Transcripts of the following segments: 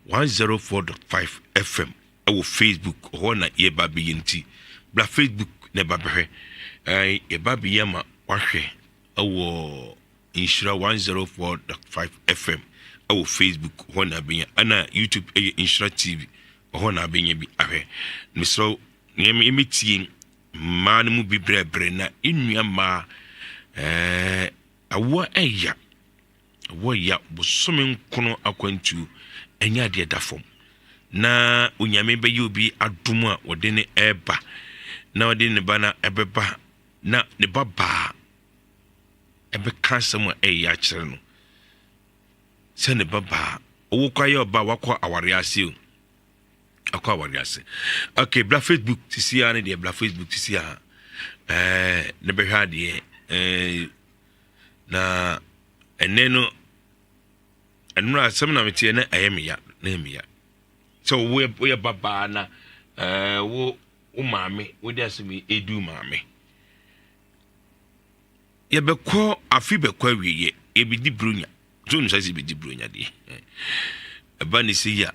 104.5 FM ɛwɔ Facebook hɔ na yɛba bɛyɛ. Nti bra Facebook na ɛba bɛhwɛ. Yɛba bɛyɛ ama wahwɛ ɛwɔ Nhyira 104.5 FM ɛwɔ Facebook hɔ na abɛnya, ɛna YouTube ɛyɛ Nhyira TV, ɛhɔ na abɛnya bi ahwɛ. Mesrɛ, nneɛma yɛmɛtie mmaa no mu bi brɛbrɛ na nnua mmaa awoɔ ɛya, awoɔ ya. Bosome 9 akwantuo ɛnyɛ adeɛ da fam, na Onyame bɛyɛ obi adom a wɔde ne ɛreba na ɔde ne ba na ɛbɛba na ne ba baa ɛbɛka asɛm a ɛyɛ akyerɛ no sɛ ne ba baa ɔwɔ kɔ ayɛ ɔba wakɔ aware ase o, akɔ aware ase. Okay, bra Facebook sisi a ne deɛ, bra Facebook sisi a ne bɛhwɛ adeɛ. Na ɛnɛ no, ɛnora asɛm na meteɛ na ɛyɛ me ya, na ɛyɛ me ya sɛ woyɛ babaa na wo maame wode asɛm yi ɛdu maame. Yɛbɛkɔ afe bɛkɔ awieɛ, yɛbɛdi Buronya so nim sɛ yɛbɛdi Buronya deɛ, ɛba ne sɛ yi a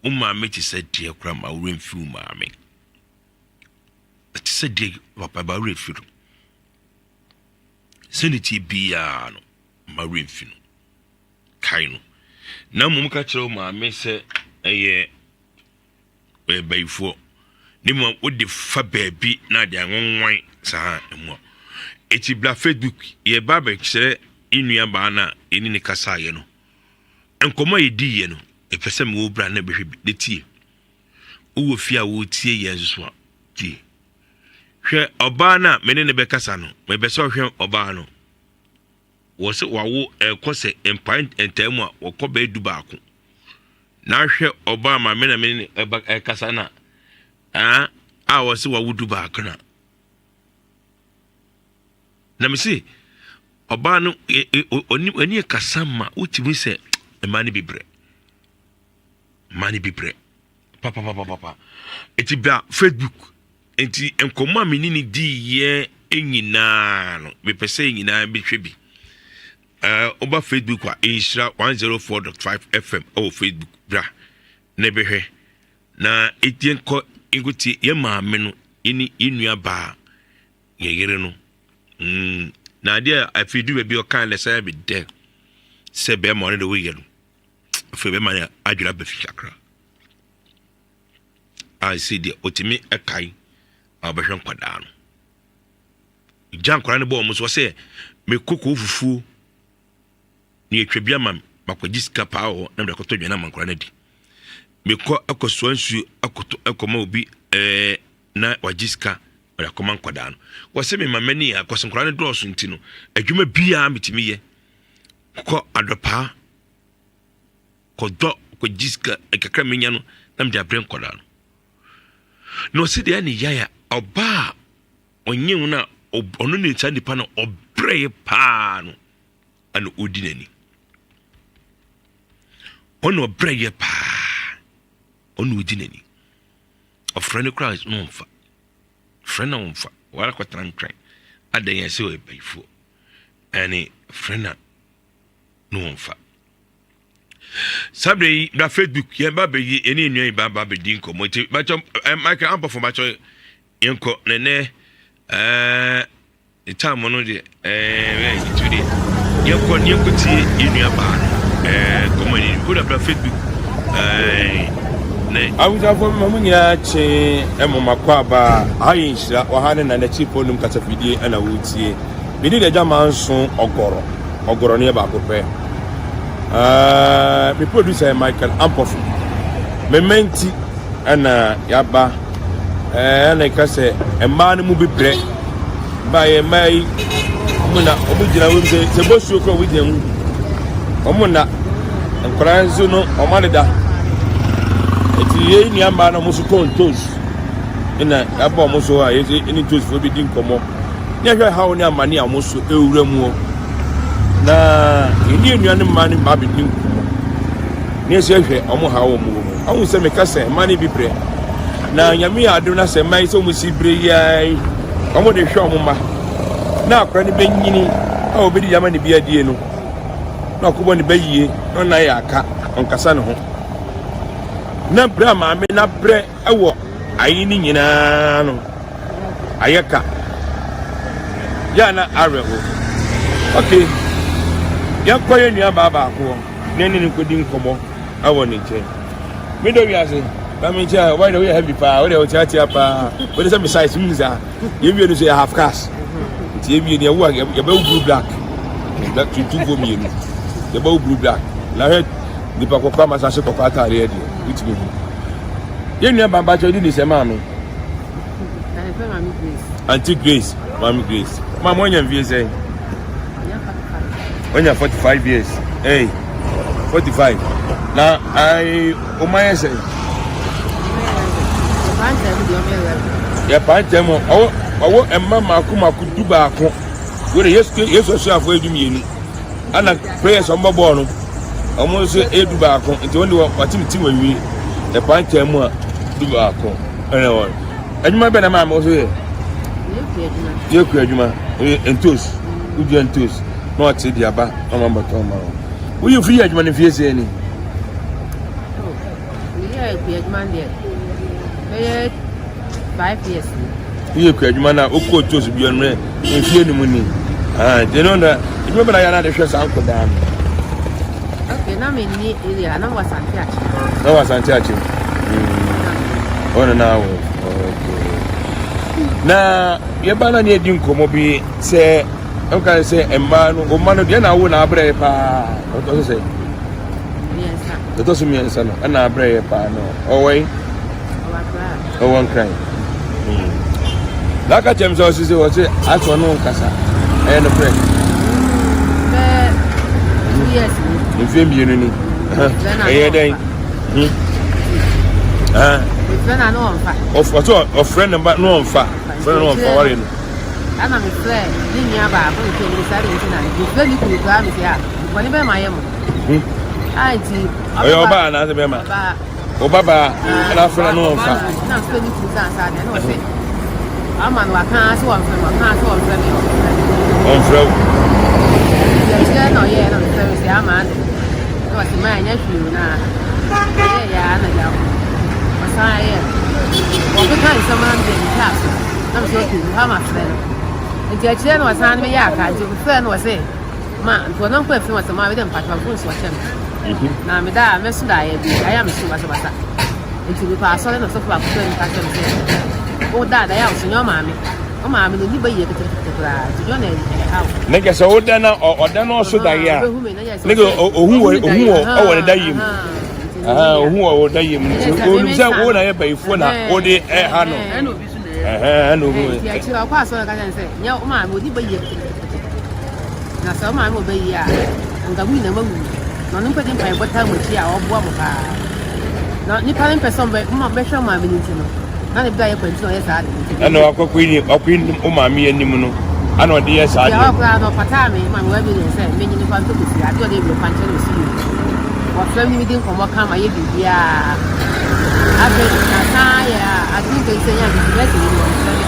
wo maame te sɛ deɛ kora ma worɛ mfi wo maame ɛte sɛ deɛ papa ba worɛ fi no sɛne tie biaa no ma worɛ mfi no. Kae no na mmom ka kyerɛ wo maame sɛ ɛyɛ ɔyɛ bayifoɔ ne mu a wode fa baabi na ade anwanwan saa mu a. Eti bra Facebook, yɛba abɛkyerɛ nnua baa no a yɛne ne kasaeɛ no, nkɔmmɔ a yɛdiiɛ no. Ɛpɛ sɛ mewɔ bra na bɛhwɛ bi na tie. Wowɔ fie a wɔretie yɛn nso so a, tie. Hwɛ ɔbaa no a mene ne bɛkasa no, mepɛ sɛ ɔhwɛ ɔbaa no. Wɔ sɛ wawo ɛkɔ sɛ mpae ntaa mu a wɔkɔ bɛyɛ 11. Na ahwɛ ɔbaa maame na mene ne ɛba ɛkasa na a wɔ sɛ wawo 11 na mese ɔbaa no ɔni ɔni kasa ma wotumi sɛ mmaa no bi brɛ, mmaa no bi brɛ papapapapa. Eti bra Facebook. Nti nkɔmɔ a mene ne di yɛ nyinaa no, mepɛ sɛ nyinaa bɛhwɛ bi. Woba Facebook a, Nhyira 104.5 FM ɛwɔ Facebook, bra na ɛbɛhwɛ na ɛtie. Nkɔ nkɔtie yɛ maame no, yɛne yɛ nua baa, yɛ yere no. Na adeɛ a afei du baabi ɔka ne sɛ bi dɛ sɛ bɛrima ɔne de woyɛ no, afei bɛrima no adwene aba fi kakra a sɛ deɛ ɔtumi ɛkae a ɔbɛhwɛ nkwadaa no, gya nkwadaa no bɔ ɔmo so. Ɔsɛ mekɔ kɔɔ fufuo na yɛtwa bi ama me, makɔgye sika paa wɔ hɔ na mede akɔtɔ aduane ama nkwadaa no adi. Mekɔ akɔsoa nsuo akɔtɔ akɔma obi na wagye sika ɔde akɔma nkwadaa no. Wɔsɛ mema m'ani a akɔsɛ nkwadaa no dɔɔso nti no, adwuma biara metumi yɛ, kɔ adɔpaa kɔdɔ kɔgye sika kakra menya no na mede abrɛ nkwadaa no. Na ɔsɛ deɛ ne yaya ɔbaa a ɔnye wo no a ɔno ne saa nipa no ɔbrɛɛ paa no ɛna ɔdi n'ani. Ɔna ɔbrɛyɛ paa, ɔna ɔdi n'ani. Ɔfrɛ no koraa na ɔmfa, frɛ na ɔmfa, wɔara kɔtena Ntwɛn adan yɛn sɛ ɔyɛ bayifoɔ ɛne frɛ na ɔmfa. Saa berɛ yi, bra Facebook, yɛn ba bɛyi ɛne nnua yi ba bɛdi nkɔmmɔ. Nti bɛkyɛ Michael Ampɔfo, bɛkyɛ yɛnkɔ nɛnɛ time no deɛ ɛɛ nti deɛ yɛnkɔ yɛnkɔ tie yɛn nua baa no nkɔmmɔ ni wode bra Facebook ne. Abusuafoɔ, ma mo nyinaa kye ɛmo makɔ aba. Aha yɛ Nhyira wɔha ne na n'akyi pɔ num kasafidie ɛna wɔretie. Mede de agya manso ɔgɔrɔ ɔgɔrɔ no yɛ baako pɛ. Me producer yɛ Michael Ampɔfo. Me mma nti ɛna yaba ɛna ɛka sɛ mmaa no mu bi brɛ baayɛ. Mmaa yi ɔmo na ɔmo gyina wɔm sɛ bosuo kora ɔmo gyina mu, ɔmo na nkwadaa nso no ɔmo adeda. Eti yɛn nua mmaa no, ɔmo nso tɔn toes ɛna yaba ɔmo so a yɛsɛ ɛne toesfoɔ bi di nkɔmɔ ne ɛhwɛ haw ne amane a ɔmo so ewura mu. Na yɛn ne nua no mmaa no mmaa bi di nkɔmɔ ne yɛsɛ hwɛ ɔmo haw ɔmo wɔ mu. Ahu sɛ meka sɛ mmaa no bi brɛ na Nyame yɛ adom na sɛ mmaa yi sɛ ɔmo si bere yi ara yi, ɔmo de hwɛ ɔmo mma na akora no bɛnyini a obɛdi yama ne bi adie no na ɔkɔbɔ ne bɛyie na ɔna yɛ aka ɔnkasa ne ho. Na berɛ a maame no abrɛ wɔ ayi no nyinaa no, ayɛ ka. Yɛ a na awerɛho. Okay, yɛnkɔ yɛn nua baa baako hɔ na ɛne no nkɔdi nkɔmmɔ wɔ ne nkyɛn. Me dɔ wiase, na me nkyɛn a, wɔyɛ dɛ woyɛ heavy paa, wode woteatea paa, wode sɛ me size, wonim saa. Yɛwie no so yɛ half cast. Nti yɛwie no yɛwo a yɛbɛwo blue black. Tuntumfoɔ mmienu. Yɛbɛwo blue black. Na hwɛ nipa kɔkɔɔ ama sase kɔkɔɔ ataadeɛ deɛ wotumi hu. Yɛn nua bamba kyɛ ɔdi ne sɛ maame. Auntie Grace, Maame Grace. Maame wanya mfie sɛn? Wanya 45 years. Hey, 45. Na ai ɔma yɛ sɛn? Yɛ pantɛm mu ɔwɔ ɔwɔ mma mako mako du baako. Wode Yesu Yesu asuafoɔ edu mmienu. Ɛna prayers ɔmo bɔbɔɔ no ɔmo nso edu baako nti wɔn de wɔte ti wɔ wie. Yɛ pantɛm mu a du baako ɛna wɔn. Adwuma bɛn na maame wo so yɛ? Yɛ kua adwuma. Yɛ ntos. Wodua ntos na wɔte de aba na wɔn abɛtɔn ma wo. Woyɛ firi yɛ adwuma no mfie sɛn ni? Meyɛ kua adwuma no deɛ bɛyɛ 5 years ni. Woyɛ kua adwuma no a wokɔɔ ntos dua no mfie no mu ni. Nti no na adwuma bɛn na yɛ na de hwɛ saa nkɔdaa no? Okay, na me ni area na wɔ Asante Akyem. Na wɔ Asante Akyem. Ɔno na wɔ. Okay. Na yɛba na ne yɛdi nkɔmmɔ bi sɛ ɛka sɛ mmaa no ɔma no deɛ na awo na abrɛ yɛ paa ɔtɔ so sɛ ɛtɔ so mmiɛnsa no ɛna abrɛ yɛ paa no ɔwɔ yi ɔwɔ nkran na aka kyerɛ m sɛ ɔse sɛ ɔse asɛ ɔne wo nkasa ɛyɛ nokorɛ mfeɛ mmienu ni ɛyɛ dɛn ɔsɛ ɔfrɛ ne ba na ɔmfa frɛ no ɔmfa ware no ɛna mefrɛ ne nua baako ne sɛ mesa de nti na mefrɛ ne kunu koraa mesɛ a bɔne bɛma yɛ mo nti ɔyɛ ɔbaa anaasɛ bɛma Wo babaa ɛna afrɛ no na ɔmfa. Na afrɛ ne kunu sɛ ansa deɛ na ɔsɛ ama no waka sɛ wɔmfrɛ me ɔka sɛ wɔmfrɛ me ɔmfrɛ me. Ɔmfrɛ wo. Yɛkyerɛ na ɔyɛɛ na mefrɛ me sɛ ama ade na ɔsɛ ma ɛnyɛ hwee o na ɛyɛ yɛ a na gya ɔsan yɛ wɔkeka nsɛm no deɛ metwa so na mesɛ ɔkɛ mu ha ma frɛ no nti akyerɛ na ɔsan no meyɛ aka nti mefrɛ no ɔsɛ Ma nti ɔno nkɔ afie wɔsɛ ma mede mpatwa mfo nso ɔkyɛ me mhm. na meda a mɛso daeɛ bi daeɛ a meso basabasa nti mekɔ asɔre na ɔsɔfo baako frɛ me ka kyerɛ me sɛ woda daeɛ a woso nyɛ ɔmaame ɔmaame no ni ba yie ketekete koraa nti nyɛ ɔna ɛha wo ne kɛ sɛ woda na ɔda na ɔso daeɛ a ne kɛ ohu wɔ ohu wɔ ɔwɔ ne da yie mu ohu wɔ wɔ da yie mu nti onim sɛ wo na yɛ bayifoɔ na wode ɛha no ɛna obi nti akyire ɔkɔ asɔre ka kyerɛ sɛ nyɛ ɔmaame ɔni ba yie ketekete Na sɛ wo maame wɔ ba yie a, anka mo nyinaa moawuwu. Na ɔno mpo de mpaebɔ taa mo akyi a ɔboa mo paa. Na nipa no mpɛ sɛ ɔbɛhwɛ wo maame no nti no, na ne bra yɛ kwan nti na ɔyɛ saa ade no nti. Ɛna wakɔkɔ yi wakɔ yi wo maame yɛ anim no, ɛna ɔde yɛ saa adeɛ. Ɔkora no ɔpataa me ma me wa million sɛ menye nipa ntɔ kosua adeɛ ɔde awie kwankyerɛ na ɔsi yie. Wɔfrɛ me ne me di nkɔmmɔ ka ma yɛ biribiara. Afei na saa yɛ a ade no nkɛyi sɛ nyɛ ade bɛsɛ yi no wɔmfrɛ me.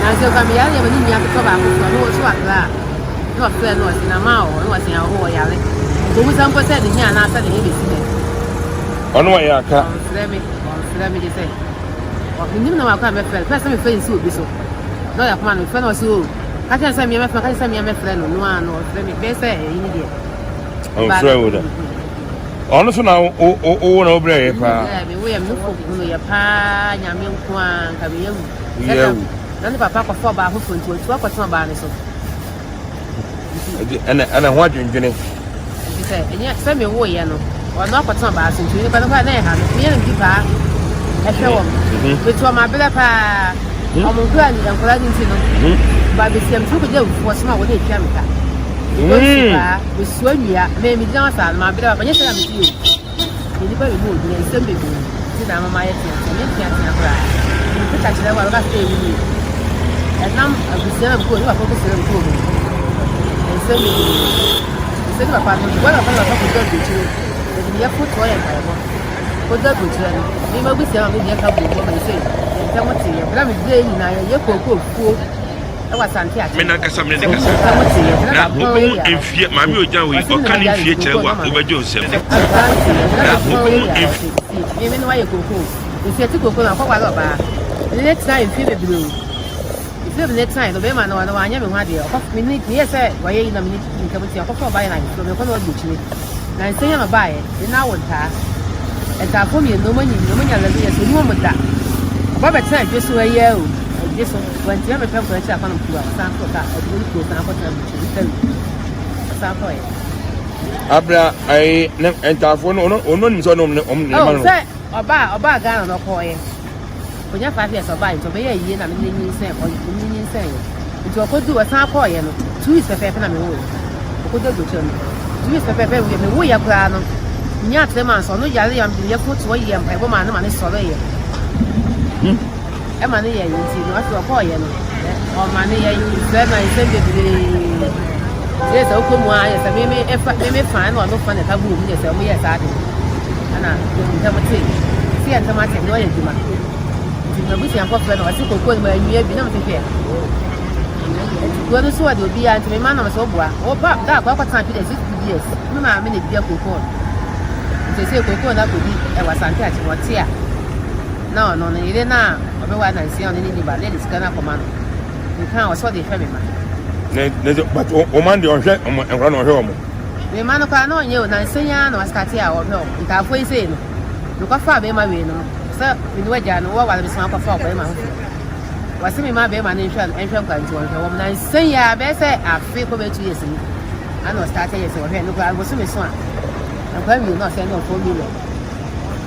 Nanso nka meyare yɛ ma ne nua ketewa baako so ɔno nso akra a na ɔfrɛ no ɔse na ma ɔwɔ na ɔse ɔwɔ ɔyare nti ɔmusa mpo sɛ ne he anaasɛ ne he bɛsi dɛ ɔno ɔyɛ aka ɔmfrɛ me ɔmfrɛ me gye sɛ menim na wakɔ a mɛfrɛ no pɛ sɛ mefrɛ nsi obi so na ɔyɛ akoma no mefrɛ no ɔse o ka kyerɛ sɛ meɛ mɛfrɛ ka kyerɛ sɛ meɛ mɛfrɛ no no a no ɔfrɛ me bɛyɛ sɛ ɛyi ne deɛ ɔmfrɛ wo da ɔno so na wo na wobrɛ yɛ paa mewɔ yɛ mefo hunu yɛ paa nyame nko a nka meyɛ wu Yɛ awu. Na ne papa akɔfa ɔbaa foforɔ nti watu akɔtena ɔbaa no so. Nti ɛna ɛna ho adwendwene. Nti sɛ ɛnyɛ sɛ me wo yɛ no ɔno akɔtena ɔbaa so nti nipa no koraa na ɛha no meyɛ no bi paa ɛhwɛ wɔn. Mhm. Metu wɔn aberɛ paa mhm. wɔn nkura nkura no nti no. Mhm. Ba besia mi kɔgye awufoɔ soma wɔn etua mi ka. Mesu paa mesua nnua mɛ megyina hɔ saa no ma aberɛ papa nyɛ sɛ na mesi yɛ o. Nnipa bi mu ogyina nsɛm bebree nti na ama mayɛ teatea. Menyɛ teatea koraa. Mede picture kyerɛ wo a, wobɛka sɛ ɛyɛ me nie. Ɛnam abusua na mekɔɔ, ne papa abusua na mekɔɔ mu. Nsɛm bebree. Nsɛm ne papa no, wɔn papa ne papa kɔdɔ aburokyire. Yɛde ne yɛfo toɔ yɛ mpaebɔ. Kɔdɔ aburokyire no, me ma abusua ma me deɛ ka bɔ mu ama sɛ yɛn ntam te yɛ. Bere a mebrɛ nyinaa yɛyɛ kookoo fuo. Ɛwɔ Asante Akyem. Me nankasa me ne ne kasa. Na wobɛhu mfie maame ogya wei ɔka ne mfie kyerɛ wo a wobɛgye wo nsɛm. Na wobɛhu mfie. Me ne wayɛ koko. Mfie ti koko na ɔkɔware ɔbaa. Me ne tena mfie bebree o. Mfie bebree ne tena no bɛrima no ɔno wanyɛ me ho adeɛ. Ɔkɔ me ne meyɛ sɛ wɔyɛ yi na me ne ntam ti ɔkɔfa ɔbaa yɛ na ayeforo me kɔ na ɔdi akyire. Na nsɛm yɛ na ɔbaeɛ ne na awo ntaa. Ntaafo mmienu ɔmo anyin ɔmo nya 11 years ɔmu ɔmo da. Ɔba bɛtena adwe so ɛyɛ o adwe so. Wantua me pɛ nkɔ akyiri akɔ nom kuo a ɔsan kɔɔ kaa ɔde ne kuo san kɔtena bukyiri ferry ɔsan kɔɔɛ. Abira ayi ne ntaafoɔ no ɔno ɔno nim sɛ ɔno ɔmo ɔmo ne ma Oh no. sɛ ɔbaa ɔbaa Ghana no ɔkɔɔɛ onya 5 years ɔbaa nti ɔbɛyɛ ayie na me ne nyinsɛn ɔ me ne nyinsɛn yɛ nti ɔkɔdu ɔsan kɔɔyɛ no 2 weeks pɛpɛɛpɛ na me woeɛ ɔkɔdu aburokyire no 2 weeks pɛpɛɛpɛ me me woeɛ koraa no nyaa 3 months ɔno yare yɛ me yɛfo to ɔyɛ mpaebɔ maa no ma ne sɔreeɛ. Hmm. Ɛma no yɛe nti no afei ɔkɔɔyɛ no ɔma no yɛe sɛ na nsɛm bebree yɛ sɛ wokɔ mu a yɛ sɛ meme ɛfa meme fa ɛna ɔno fa na ɛka gu mu yɛ sɛ ɔmo yɛ saa de ɛna ntɛm te si yɛ ntɛm ate na ɔyɛ adwuma nti m'abusuafoɔ frɛ no ɔse koko no ma anwia bi na mete hwɛ nti kuro no so ɔde obiara nti mema nam sɛ woboa woba da akɔ akɔtena twi dɛ 60 years me maame na dua koko no nti sɛ koko no akɔdi ɛwɔ Asante Akyem ɔte a Na ɔno, ne yere no a ɔbɛware nansia a ɔne no nni ba no, na yɛde sika no akɔma no. Meka a, ɔsɛ ɔde hwɛ me mma. Na na sɛ but wɔn man deɛ ɔhwɛ wɔn nkwadaa na ɔhwɛ wɔn. Me mma no koraa na ɔnyɛ o, nansa yi ara na wastate a ɔhwɛ wɔn. Ntaafoɔ yi sei no, mekɔfaa barima wei no, sɛ me ne wagya no, wɔware me sɛ makɔfa ɔbarima foforɔ. Wɔse me mma barima no nhwɛ nhwɛ nkwadaa nti ɔnhwɛ wɔn. Nansa yi ara bɛyɛ sɛ afe kɔ bɛyɛ 2 years ni, ana ɔstate yɛ sɛ ɔhwɛ no koraa bosome so a, nkwadaa mmienu na ɔsɛn ne wɔn 4 million.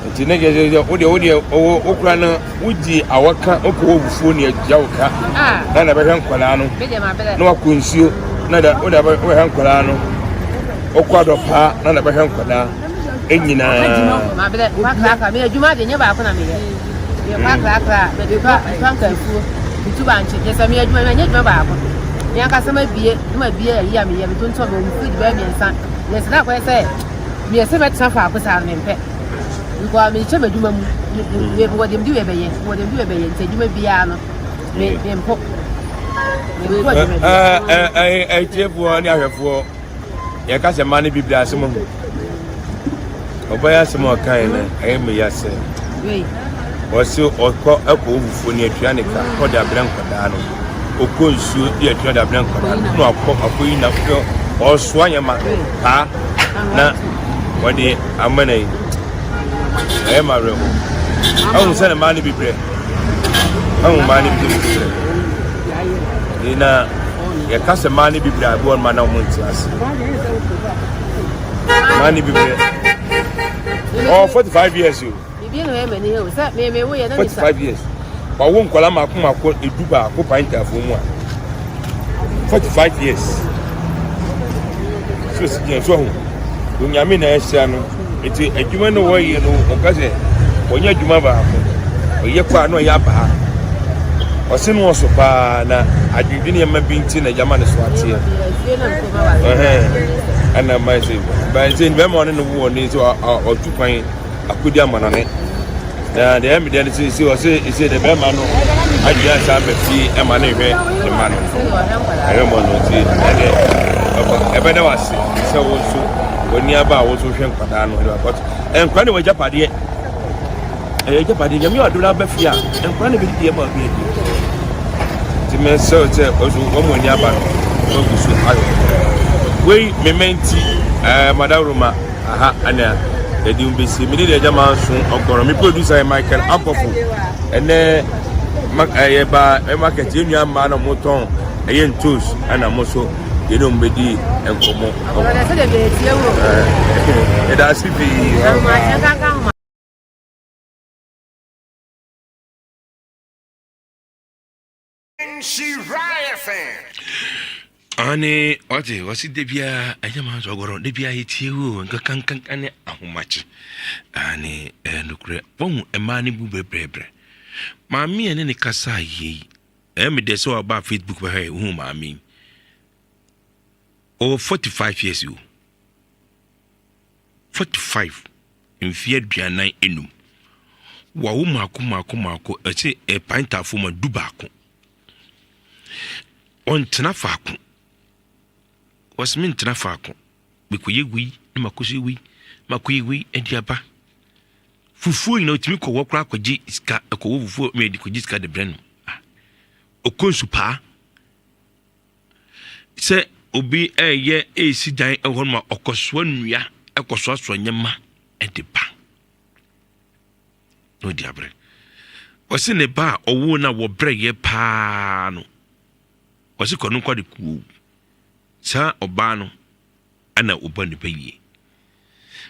Nti ne kyerɛ sɛ wo deɛ wo deɛ ɔwɔ wokura no wogye awɔka wokɔ wɔ fufuo ne atua wo ka na na bɛhwɛ nkwadaa no na wakɔ nsuo na da wo da bɛhwɛ nkwadaa no wokɔ adɔpaa na na bɛhwɛ nkwadaa nyinaa. Mabrɛ kakrakra meyɛ adwuma de nyɛ baako na meyɛ meyɛ kakrakra mede tɔ tɔ nkanfuo metu bankye kyɛ sɛ meyɛ adwuma meyɛ adwuma baako me ankasa mabie na mabie ayi a meyɛ metontɔn mewɔ me fridge bɛyɛ mmiɛnsa yɛ sɛ na akɔyɛ sɛ Meyɛ sɛ mɛtena faako saa no mempɛ. Because mekyɛ m'adwuma mu. Mewɔ deɛ mede wei bɛyɛ, mewɔ deɛ mede wei bɛyɛ nti adwuma biara no me mempo. Mempo adwuma biara. Atiefoɔ ne ahwɛfoɔ yɛka sɛ mma no bibiri asɛm ho. Ɔbɛyɛ asɛm a ɔkae no ɛyɛ me ya sɛ ɔse ɔkɔ ɛkɔ wo fufuo ne atua ne ka na ɔde abrɛ nkwadaa no ɔkɔ nsuo de atua de abrɛ nkwadaa no na ɔkɔ akɔyi na ɔsoa nyɛma paa na wɔde ama no yi ɛyɛ ma awerɛho ɛhu sɛ ne mmaa no bi brɛ ɛhu mmaa no bi brɛ na yɛka sɛ mmaa no bi brɛ a ebi wɔ no ma na wɔn nte ase mmaa no bi brɛ ɔwɔ 45 years o. 45 years wawo nkwadaa mako mako 11 pan ntafoɔ mu a 45 years so si gyina so ahu onyame na ɛhyira no nti adwuma no wɔyɛ no ɔka sɛ ɔnyɛ adwuma baako ɔyɛ kɔ a na ɔyɛ aba ha ɔse no ɔso paa na adwendwene nneɛma bi nti na gyama ne so ateɛ ɛna ma sɛ bɛn sɛ bɛrima ɔne no wɔ ne sɛ ɔtu kwan akodi amanɔne na deɛ ɛyɛ me deɛ no sɛ sɛ ɔsɛ sɛ deɛ bɛrima no adwene ansa aba fie ɛma ne hwɛ ne ma no ɛhwɛ mɔ no nti ɛdeɛ ɛbɛda wase sɛ wo nso w'ani aba a wo nso hwɛ nkwadaa no ɛde nkwadaa ne w'agyapadeɛ ɛyɛ agyapadeɛ nyame adom no aba fie a nkwadaa ne bɛdidi ɛma obi adi nti mɛsɛ sɛ ɔso wɔn mu ani aba no wɔagu so ayɔ wei mema nti ɛɛ madawuruma Aha na yɛde wo bɛsi. Mene deɛ agya manso ɔgɔrɔ. Me producer yɛ Michael Akɔfo. Ɛnɛ ɛyɛ ba market yɛn nua mmaa na wɔtɔn ɛyɛ ntos ɛna mo so yɛne wɔn bɛdi nkɔmmɔ. Yɛda ase pii. Ane ɔte ɔsi da biara ɛnyɛ maa sɛ ɔgɔrɔ da biara yɛtie wo nkankankan ne ahomakye ane ɛyɛ nokorɛ wɔhu mmaa no bu brɛbrɛbrɛ maame a ne ne kasa yei ɛyɛ me dɛ sɛ ɔba Facebook bɛhwɛ wohu maame yi ɔwɔ 45 years o 45 mfeɛ 45 wawo mako mako mako ɛsɛ ɛpan tafo ma 11. Ɔntena faako. Wɔse mentena faako. Mekɔyɛ wei na makɔyɛ wei, makɔyɛ wei de aba. Fufuo nyina ɔtumi kɔwɔ koraa kɔgye sika, ɛkɔwɔ fufuo mɛ de kɔgye sika de brɛ no. Ah, ɔkɔ nsupaa. Sɛ obi ɛyɛ ɛresi dan ɛhɔ no ma ɔkɔsoa nnua, ɛkɔsoasoa nneɛma de ba. Na ɔdi abrɛ. Ɔse ne ba a ɔwoo no a wɔbrɛyɛ paa no, ɔse kɔ no nkɔ de kuo. Saa ɔbaa no ɛna ɔba ne ba yie.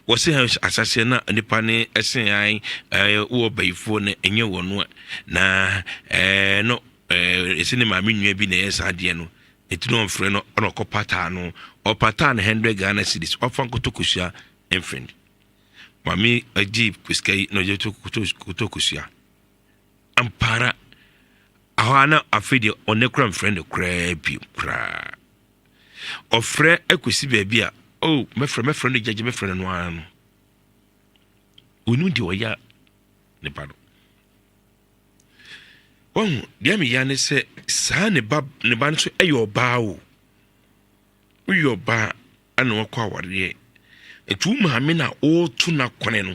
Wɔse ha asaseɛ na nipa ne ɛse an ɛɛ wɔ bayifoɔ no ɛnyɛ wɔn no a na ɛɛ no ɛɛ ɛsɛ ne maame nua bi na ɛyɛ saa adeɛ no ɛti na ɔmfrɛ no ɔna ɔkɔ pataa no ɔpataa no hundred Ghana cedis ɔfa nkoto kosua mfrɛ Maame gye sika yi na ɔgye kotɔ kosua. Ampa ara, ɛhɔ ara na afei deɛ ɔne kora mfrɛ no koraa bio koraa. Ɔfrɛ akɔsi baabi a, oh, mɛfrɛ mɛfrɛ no gyagye mɛfrɛ no no ara no. Ɔnim deɛ ɔyɛ ne ba no. Wahu, deɛ meya ne sɛ saa ne ba ne ba no nso yɛ ɔbaa o. Woyɛ ɔbaa ana wakɔ awareɛ. Nti wo maame na ɔreto n'akɔne no.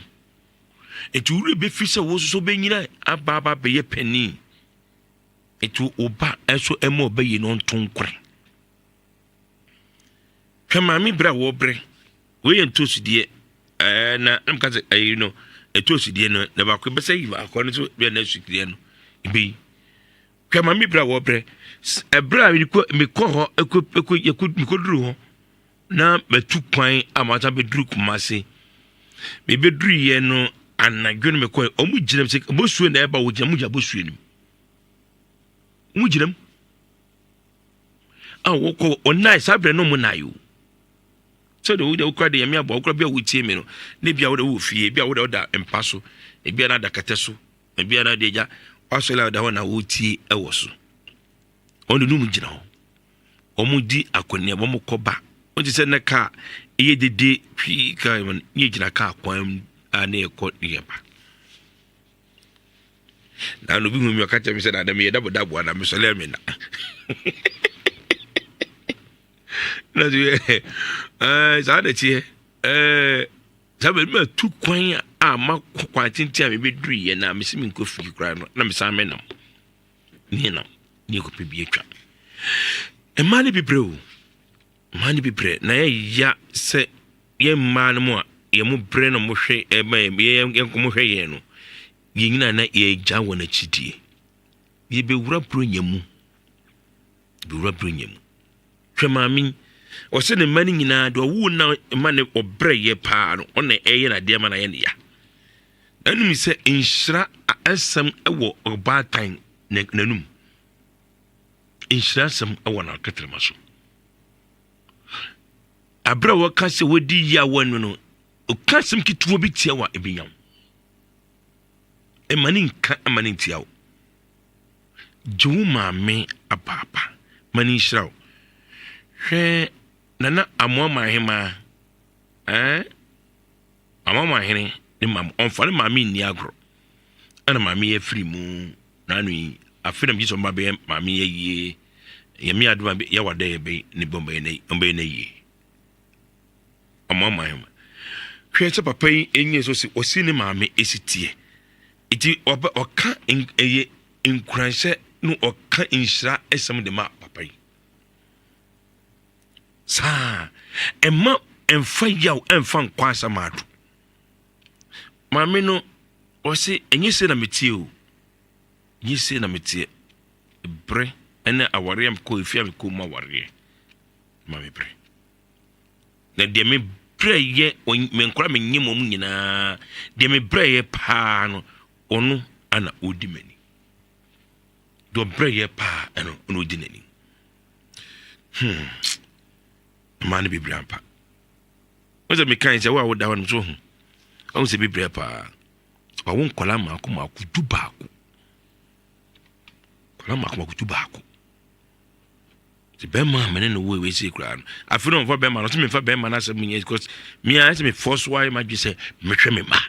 Nti wo werɛ bɛfi sɛ wo nso bɛnyina aba aba bɛyɛ panin. Nti wo ba nso ɛma ɔbɛyɛ no ɔnto nkore. Hwɛ maame berɛ a wɔbrɛ. Wei yɛ ntoosudeɛ. Ɛɛ na na mka sɛ ɛyi no ntoosudeɛ no na baako bɛsɛ yi baako no nso bɛyɛ na sudeɛ no ebi. Hwɛ maame berɛ a wɔbrɛ. Ɛberɛ a mekɔ hɔ ɛkɔ ɛkɔ ɛkɔ mekɔduru hɔ na matu kwan a masan bɛduru Kumase. Mebɛduruiɛ no anadwo no mekɔɛ ɔmo gyina mu sɛ bosuo na ɛba wɔgyina mu gyina bosuo no mu. Ɔmo gyina mu. A wɔkɔ ɔnae saa berɛ no ɔmo nae o. Sɛdeɛ wo deɛ wokura deɛ nyame aboa wokura bi a wotie me no ne bia wode wɔ fie bi a wode woda mpa so ebi a na ada kɛtɛ so ebi a na deɛ gya wasɔre a woda hɔ na wotie ɛwɔ so. Wɔn de no gyina hɔ. Wɔn di akɔneaba wɔn kɔ ba. Wɔn te sɛ na kaa ɛyɛ dede hwii kaa yɛ ne yɛ gyina kaa kwan mu a ne yɛ kɔ ne yɛ ba. Na no bi hu mi ɔka kyerɛ mi sɛ na mi yɛ dabo dabo ana mi sɔlɛ mi na. Na so yɛ ɛɛ saa na ɛteɛ ɛɛ saa bɛ mi tu kwan a ma kɔ kwan tenten a mi bɛ duru yɛ na mi si mi nkɔ fie koraa no na mi san mi nam. Ne nam ne yɛkɔpɛ bi atwa. Mmaa no bi brɛ o. Mmaa no bi brɛ na yɛya sɛ yɛn mmaa no mu a yɛn mo brɛ na mo hwɛ ɛma yɛn yɛn yɛn mo hwɛ yɛn no yɛn nyinaa na yɛgya wɔn akyi die. Yɛbɛwura buronya mu. Yɛbɛwura buronya mu. Hwɛ maame yi ɔsɛ ne mma no nyinaa deɛ ɔwoo na ma ne ɔbrɛ yɛ paa no ɔna ɛyɛ n'adeɛ ma no ayɛ ne ya. Ɛnum sɛ nhyira asɛm wɔ ɔbaatan n'anum. Nhyira asɛm wɔ n'akatrama so. Abere a wɔka sɛ wɔdi yie a wɔanu no, ɔka asɛm ketewa bi tia wa ebi nya wo. Ɛma ne nka ɛma ne ntia wo. Gye wo maame apaapa ma ne nhyira wo. Hwɛ nana amoama ahemaa ɛɛ. Amoamoa hene ne maame ɔmfa ne maame nni agorɔ ɛna maame yi afiri mu n'ano yi afei na megye sɛ ɔma bɛyɛ maame yi ayie nyame adom a yɛwɔ adɛ yɛbɛyɛ ne bɛ ɔmbɛyɛ no ayie amoamoa hene hwɛ sɛ papa yi ɛnyɛ so sɛ ɔsi ne maame ɛsi teɛ nti ɔka ɛyɛ nkuranhyɛ no ɔka nhyira ɛsɛm de ma papa yi Saa. Ɛma ɛmfa yaw ɛmfa nkɔ asɛm ado. Maame no ɔse ɛnyɛ sei na meteɛ o. Ɛnyɛ sei na meteɛ. Brɛ ɛne awareɛ a mekɔ efie a mekɔ mu awareɛ ma me brɛ. Na deɛ me brɛ yɛ me nkora me nye wɔn nyinaa deɛ me brɛ yɛ paa no ɔno ana ɔdi m'ani. Deɛ ɔbrɛ yɛ paa ɛno ɔna ɔdi n'ani. Hmm. Mmaa no bebree ampa. Wọ́n sɛ meka sɛ wo a woda hɔ no so ho. Ɔhu sɛ bebree paa. Wawo nkwadaa mmaako mmaako du baako. Nkwadaa mmaako mmaako du baako. Sɛ bɛrima a mene no wo ewe sei koraa no. Afei na ɔmfa bɛrima no sɛ memfa bɛrima no asɛm nyɛ because me ara sɛ mefɔ so ayɛ m'adwe sɛ mehwɛ me mma.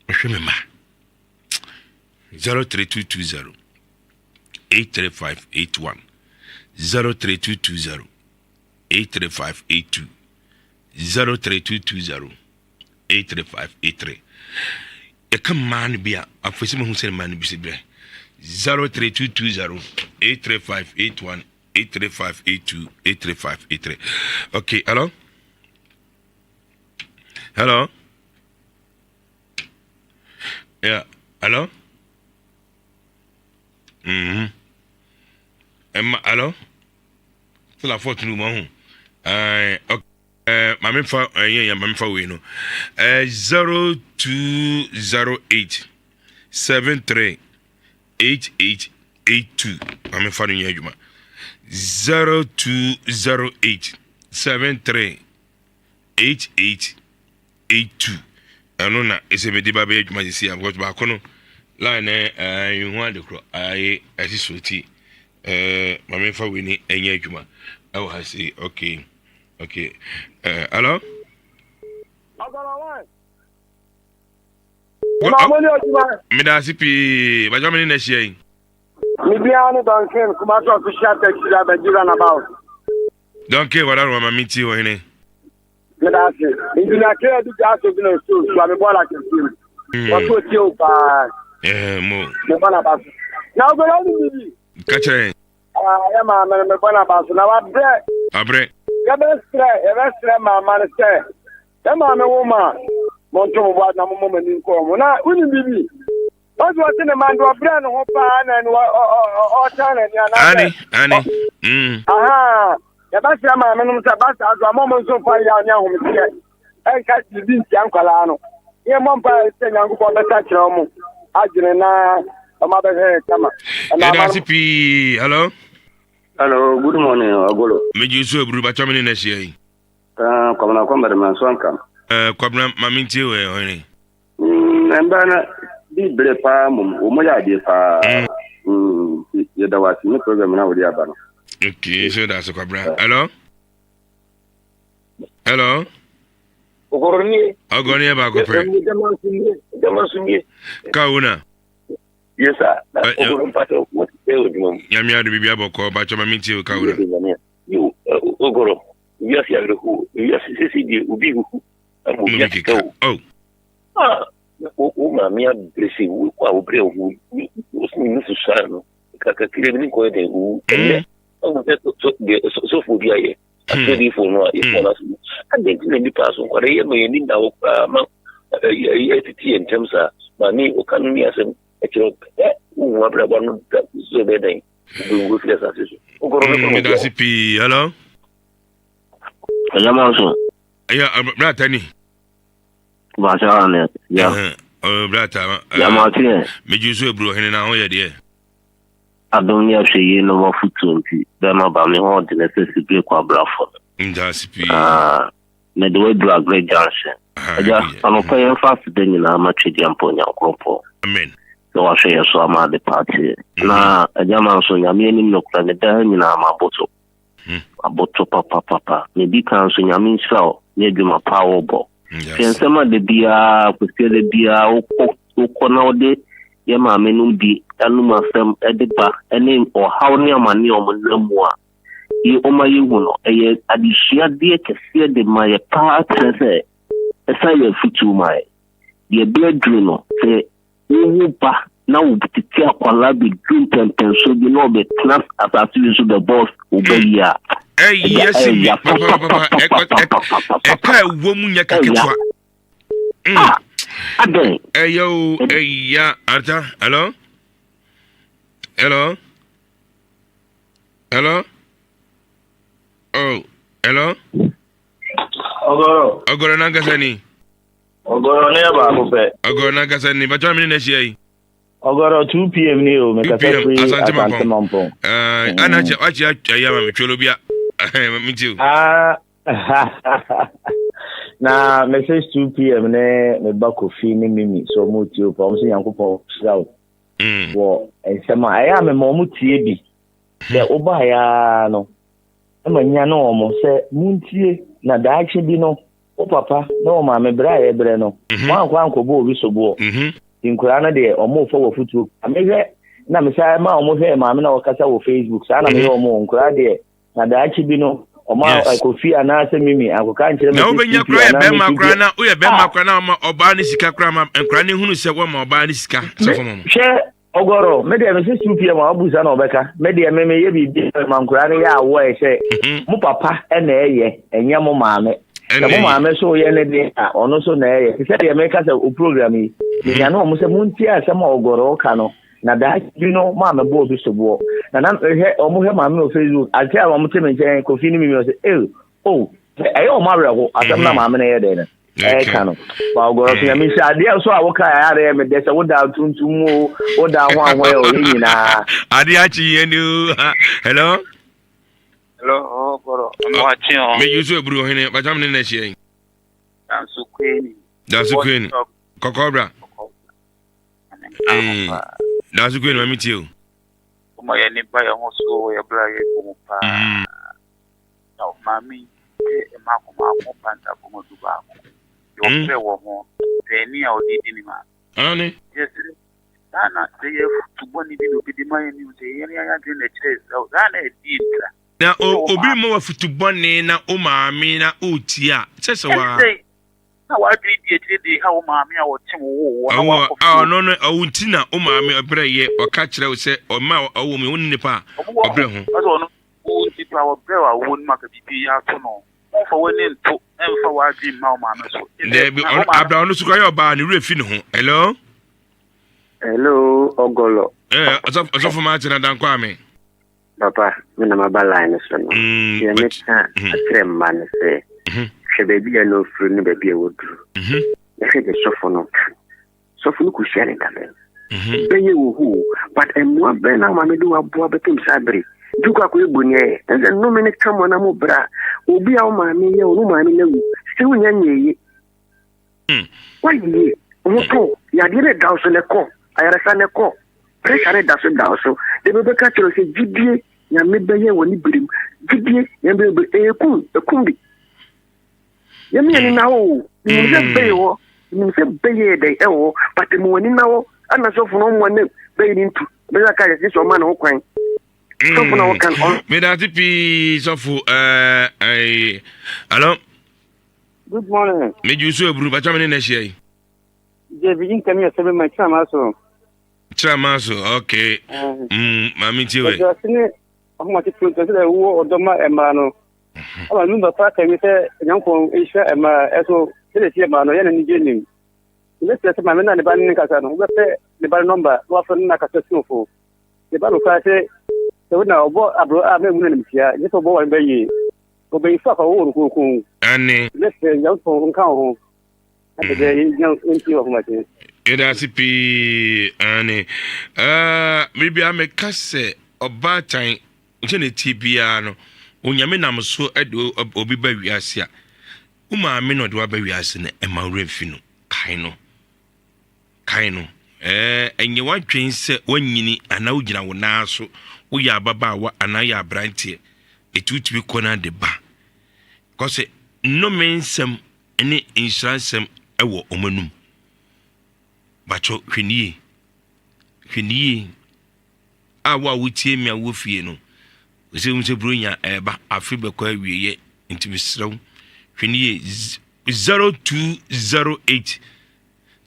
Mehwɛ me mma. 03220. 835 81 03220 835 82 03220 835 83 Yɛka mmaa no bi a afei sɛ mahu sɛ mmaa no bi sɛ berɛ 03220 835 81 835 82 835 83 Okay, hello? Hello? Yeah, hello? Mm-hmm. Emma, hello? Still a fort no mu. Eh, okay. Eh, maame fa ɛyɛ yɛ maame fa wei no. Eh, 0208 73 8882 maame fa no nyɛ adwuma. 0208 73 8882 ɛno na ɛsɛ mede ba bɛyɛ adwuma sisi a because baako no line no ɛɛ nhu ade korɔ ayɛ ɛsi so ti ɛɛ maame fa wei ni ɛnyɛ adwuma ɛwɔ ha sei okay okay ɛɛ hello. Meda ase pii bàtà mi ne na ahyia yi. Mebiara ne Duncan Kumasi official taxi driver di runabout. Duncan wada no mama mi ti wɔ hene. Meda ase. Engineer K adi gya aso bi na osu osu a me bɔɔla kɛseɛ mu. Wɔso otie wo paa. Ɛɛ mo. Me bɔ n'aba so. Na ogbere ɔne bibi. Ka kyerɛ yɛn. Ah, yɛ maame no me bɔ n'aba so na wabrɛ. Abrɛ. Yɛbɛsrɛ yɛbɛsrɛ maama no sɛ yɛ maame wo ma monto mo bo na mommɔ mo ani nkɔɔ mo na wonim bibi. Ɔsi ɔsi ne ma nti ɔbrɛ ne ho paa na ɛni ɔtan n'ani anaasɛ. Ani ani. Mm. Aha yɛbɛsrɛ maame nom sɛ ba saa so ama ɔmo nso mfa yaw ne ahometeɛ ɛnka biribi ntia nkwadaa no. Yɛ mmɔ mpa sɛ Nyankopɔn bɛsa kyerɛ ɔmo adwene na ɔmo abɛhwɛ yɛ kama. Yɛda ase pii. Hello. Hello, good morning, Ogolo. Megye so aburu batwa me ne na ahyia yi. Uh, Kwabena Kwambere Manso Ankam. Uh, Kwabena, ma mentie wɔ ɔhene. Mm, mbaa no di bere paa mmom, wɔn yɛ adeɛ paa. Mm. Mm, yɛda wɔ ase ne program na wɔde aba no. Okay, so that's Kwabena. Hello? Hello? Ogoroni. Ogoroni yɛ baako pɛ. Dama nso nie. Kawuna. Yes sir. Na ogoro mpatɛ wɔn ti sɛ odwuma mu. Nyame ado bibi abɔkɔ bakyɛ ma mi tie o kawuna. Yo ogoro wiase awerɛhoɔ wiase sese deɛ obi huhu ama obi akeka o. Oh. Ah, wo maame abrɛ sɛ wo a wobrɛ wo ho wo sɛ ne nufu saa no kakakira bi ne nkɔyɛ dɛn owu ɛnɛ ɔhu sɛ deɛ sɔfoɔ bi ayɛ asɛdifoɔ no a yɛfoɔ no aso adɛn nti na nnipa aso nkwara yɛ ma yɛni nna hɔ koraa ma ɛtete yɛ ntɛm saa maame ɔka no ne asɛm ɛkyerɛ pɛ wohu abrabɔ no da sɛ bɛyɛ dɛn wobɛwu afiri asase so wokɔrɔ no kɔrɔ. Medase pii. Hello? Ɛnyɛma nso. Ɛyɛ brata ni. Baasa ne ya. Brata. Yamate. Megye so aburo hene na ho yɛ deɛ. Adom ne ahwɛ yie na wafotuo nti bɛma ba me ho ɔde ne sɛ sibire kɔ abrafo no. Medase pii. Mede waduru Agre Junction. Agya, anɔpa yɛmfa aseda nyinaa ma Twedeɛ mpa Onyankoropɔn. Amen. Sɛ wahwɛ yɛ so ama ade paateɛ. Na agya ma nso Nyame anim nokorɛ meda ha nyinaa maboto. Maboto papapapa. Medi kan nso Nyame nhyira wo ne adwuma pa a wobɔ. Hwɛ nsɛm a da biara Kwasiada da biara wokɔ wokɔ na wode yɛ maame nom bi anom asɛm de ba ne ɔhaw ne amane a wɔn nam mu a yɛ ɔma yɛhu no ɛyɛ adesuadeɛ kɛseɛ de ma yɛ paa kyerɛ sɛ ɛsan yɛ afutuo ma yɛ. Deɛ ɛbɛ aduru no sɛ wowo ba na wo tete akwadaa bɛduru mpɛmpɛnsoɔ bi na ɔbɛtena asase bi so bɛbɔ wo ba yi a ɛyɛ si mi papapapa ɛka ɛwɔ mu nyɛ kaketewa. Adɛn? Ɛyɛ o ɛya ata hello hello hello oh hello. Ɔgɔrɔ. Ɔgɔrɔ n'ankasa ni. Ɔgɔrɔ ne yɛ baako pɛ. Ɔgɔrɔ n'ankasa ni bàtà mi ni na ahyia yi. Ɔgɔrɔ 2 pm ni o mekasa firi Asante Mampɔn. Ɛɛ ana akyɛ wakyɛ ayɛ ama mi twɛlɛ bia mi ti o. Ah na message 2 pm ne me ba Kofi ne Mimi so ɔmo tie o pa ɔmo sɛ Nyankopɔn hyira wo. Wɔ nsɛm a ɛyɛ a mema ɔmo tie bi. Sɛ wobaeɛ ara no ɛma nya ne ɔmo sɛ montie na daakye bi no wo papa ne wo maame berɛ a yɛbrɛ no wɔankɔ ankɔbɔ obi soboɔ. Nti nkoraa no deɛ ɔmo fa wɔ fotuo. Mehwɛ Na mesan ma wɔn hwɛɛ maame na ɔkasa wɔ Facebook. Saa na meyɛ wɔn o. Nkoraa deɛ, na daakye bi no, wɔn a Kofi anaasɛ Mimi ankɔka nkyerɛ me Na sɛ wobɛnya CP koraa yɛ anaa bɛrima me koraa CP. na woyɛ bɛrima Ah! koraa na wama ɔbaa ne sika koraa ma nkora ne hunu sɛ wɔma ɔbaa ne sika sɛ fɔmɔ mo. Hwɛ Ɔgɔrɔ, me deɛ mese 2 pm a wabusa na ɔbɛka. Me deɛ me meyɛ biribi a mema nkoraa no yɛ aware sɛ mo papa na ɛyɛ, ɛnyɛ mo maame. Sɛ mo maame so yɛ ne deɛ a, ɔno so na ɛyɛ. Te sɛ deɛ meka sɛ o program yi, menya ne wɔn sɛ montie asɛm a Ɔgɔrɔ ka no, na daakye bi no mo a mebɔ obi soboɔ. Na na mehwɛ, wɔn hwɛ maame no wɔ Facebook, ante a wɔn te me nkyɛn, Kofi ne Mimi, ɔsɛ, eh, oh, ɛyɛ wɔn awerɛho, asɛm na maame no yɛ dɛn no. ɛka no ba ɔgɔrɔ so nyame nhyira adeɛ so a woka ɛyɛ adeɛ medɛ sɛ woda tuntum mu o woda ho ahoɛ o yɛ nyinaa adeɛ akye yɛn ni o hello hello ɔgɔrɔ ɔmo akye o me yusu eburu ɔhene bàtà mi ne na ahyia yi danso kweni danso kweni kɔkɔɔ bra danso kweni maame tie o ɔmo yɛ nipa yɛ ho so wɔ yɛ bra yɛ bɔ mu paa mm. Na maame yi yɛ mmaako mmaako panta bɔ mu dubaako. Deɛ hmm? ɔpɛ wɔ ho, paani a ɔde di ne maame. Ane. Yɛsrɛ, saa na sɛ yɛ afutu bɔne bi na obi de ma yɛn ni sɛ yɛn yɛn adwene na ɛkyerɛ sɛ saa na ɛdi ntra. Na obi ma wafutu bɔne na o maame na o tie a kyɛ sɛ wa. Na w'adwene di akyire de ha wo maame a ɔte wo woo wɔ na wakɔ fie. Ɔno no ɔwo nti na wo maame ɔbrɛ yɛ ɔka kyerɛ wo sɛ ɔma ɔwɔ mu wo ne nipa a ɔbrɛ ho. Ɔno Wo nti pa wɔbrɛ wo awoɔ no mu aka biribi yɛ ato no. Momfa w'ani nto mfa w'adwene mma wo maame so. Daabi, ɔno abra ɔno so kora yɛ ɔbaa ne werɛ fi ne ho. Hello? Hello, Ɔgɔlɔ. Eh, ɔsɔfo maa kyerɛ dan kwame. Papa, me na maba line no so no. Deɛ meka akyerɛ mma no sɛ, hwɛ baabi a na ofiri ne baabi a waduru. Na hwɛ deɛ sɔfo no ka. Sɔfo no kɔhyia ne dabɛn. Mhm. Bɛyɛ wɔ hɔ o, but mmoa bɛn na maame de waboa bɛpem saa bere. Nti wokɔ akɔyɛ boni ayɛ. Ɛsɛ nnome no ka mo na mo bra. Obi a wo maame yɛ wo no maame no awu. Sɛ wonya nyɛ ye. Hmm. Wayɛ yie. Wo ho tɔ. Yadeɛ no da wo so na ɛkɔ. Ayaresa no ɛkɔ. Pressure no da so da wo so. De bɛbɛka kyerɛ sɛ gyidie nyame bɛyɛ wɔ ne birim. Gyidie nyame bɛyɛ wɔ ɛkum ɛkum bi. Yɛmi ani na hɔ o. Menim sɛ mm. bɛyɛ hɔ. Menim sɛ bɛyɛ dɛn ɛwɔ hɔ. But mo ani na hɔ. Ɛna sɔfo no ɔmo ne bɛyɛ ne ntu. Bɛyɛ aka yɛ sɛ ɔma ne ho kwan. Sɔfo na ɔka no. Medase pii sɔfo ɛɛ ɛɛ alo. Good morning. Meju so eburu bàtà mi ne na ahyia yi. Jẹ́bi nkàmi ẹ̀sẹ̀ mi ma kyerɛ maa so. Kyerɛ maa so okay. Mm, maame tie wɛ. Ɛdɔ ase ne ɔhoma titiri nti sɛ ɛwɔ ɔdɔ ma mmaa no. Ama mi ba pa kɛmi sɛ Nyankopɔn nhyira mmaa ɛso sɛdeɛ ɛsi mmaa no yɛ n'ani gye nim. Mɛsrɛ sɛ maame no a ne ba ne ne kasa no wobɛpɛ ne ba no nɔmba na wafrɛ no na akasa suofo. Ne ba no koraa sɛ sɛ wo na ɔbɔ abro a mɛmu no animtia gye sɛ ɔbɔ ware ba yie. Ɔbɛyifo afa wowɔ no kronkron. Ane. Mɛsrɛ Nyankopɔn nka wo ho. Na bɛbɛ yɛgyina ntie wɔ ahomakye. Yɛda ase pii ane. Uh, biribiara meka sɛ ɔbaatan Sɛnea ɛteɛ biara no, Onyame nam so de obi ba wiase a, wo maame na ɔde wo aba wiase no, ɛma wo werɛ mfi no. Kae no. Kae no. Ɛɛ, ɛnyɛ w'adwene sɛ woanyini anaa wogyina wo nan so, woyɛ ababaawa anaa woyɛ aberanteɛ, ɛti wotumi kɔ no de ba. Kɔsɛ nnome nsɛm ne nhyira nsɛm wɔ wɔn anum. Bakyɛ hwɛ nie. Hwɛ nie. A wo a wotie me a wowɔ fie no, sɛ wohu sɛ Buronya ɛreba, afe bɛkɔ awieɛ, nti mesrɛ wo, hwɛ no yie. 0208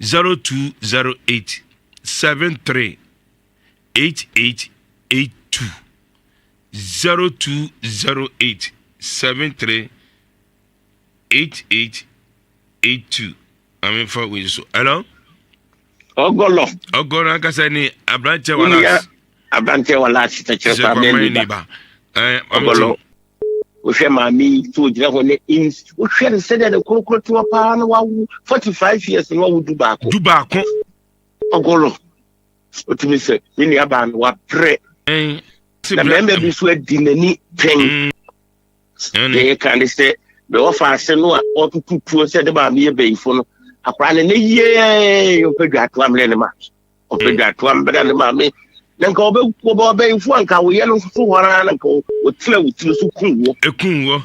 0208 73 8882 0208 73 8882 Maame fa wei so. Hello? Ɔgɔlɔ. Ɔgɔlɔ ankasa ni aberanteɛ wɔ las. Aberanteɛ wɔ las tɛkyerɛ kɔ abɛn ni ba. Ɔgɔlɔ. Wohwɛ maame yi sɛ ogyina hɔ ne ins wohwɛ no sɛdeɛ ne korokoro teɔ paa na wawo 45 years na wawo du baako. Du baako. Ɔgɔlɔ. Otumi sɛ ne nuabaa no waprɛ. Na mmarima bi nso adi n'ani pɛn. Deɛ yɛka ne sɛ deɛ ɔfa ase no a ɔtoto tuo sɛ ne maame yɛ bɛyifo no akwaraa no ne yie ɔpɛ dwatoa mmerɛ ne ma ɔpɛ mm. dwatoa mmerɛ ne maame na nka ɔbɛ ɔbɛ ɔbɛyifo a nka woyɛ no nso hɔ ara na nka ɔtena wo tiri so kum wɔ. Ekum wɔ.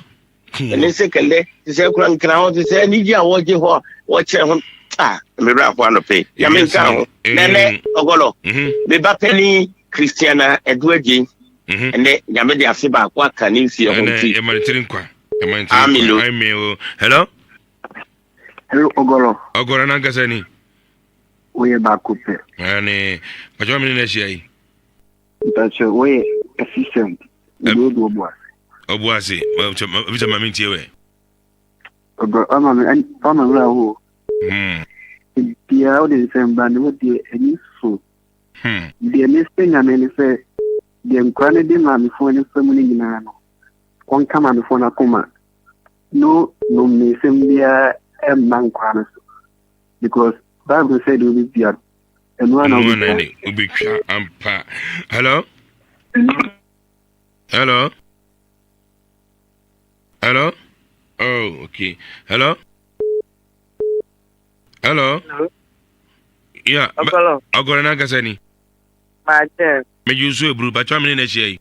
Ɛne sɛ kɛlɛ te sɛ kura nkira hɔ te sɛ anigye a wɔgye hɔ a wɔkyerɛ ho a mmerɛ afɔ anɔpɛ nyame nka ho nɛnɛ ɔgɔlɔ meba panin. Christiana Adu Agyei. Ɛnɛ Nyame de afe baako aka ne mfie ho nti. Ɛnɛ yɛma ne tiri nkwa. Yɛma ne tiri nkwa. Amen o. Hello. Hello Ogoro. Ogoro nankasa ni. Woyɛ baako pɛ. Ɛne pàtó mi ne na ahyia yi. Mpatsɔ woyɛ asisɛm. Mede wo do ɔbo ase. Ɔbo ase. Bisa ma mentie wɛ. Ɔbɔ ɔma me ɔma me awo. Biara wode nsɛm ba ne wo deɛ ani so. Deɛ mesrɛ Nyame ne sɛ deɛ nkora no de maamefoɔ no fa mu no nyinaa no ɔnka maamefoɔ no akoma no nomnesɛm biara mma nkora no so because Bible sɛ deɛ wobɛdua no ɛno ara na wobɛtwa. Wobɛtwa ampa. Hello? Hello? Hello? Oh, okay. Hello? Hello? Hello? Yeah. Ọgọlọ. Ọgọlọ n'ankasa ni. Maakyɛ. Megye nso eburu, bàtwa mi ne n'ahyia yi.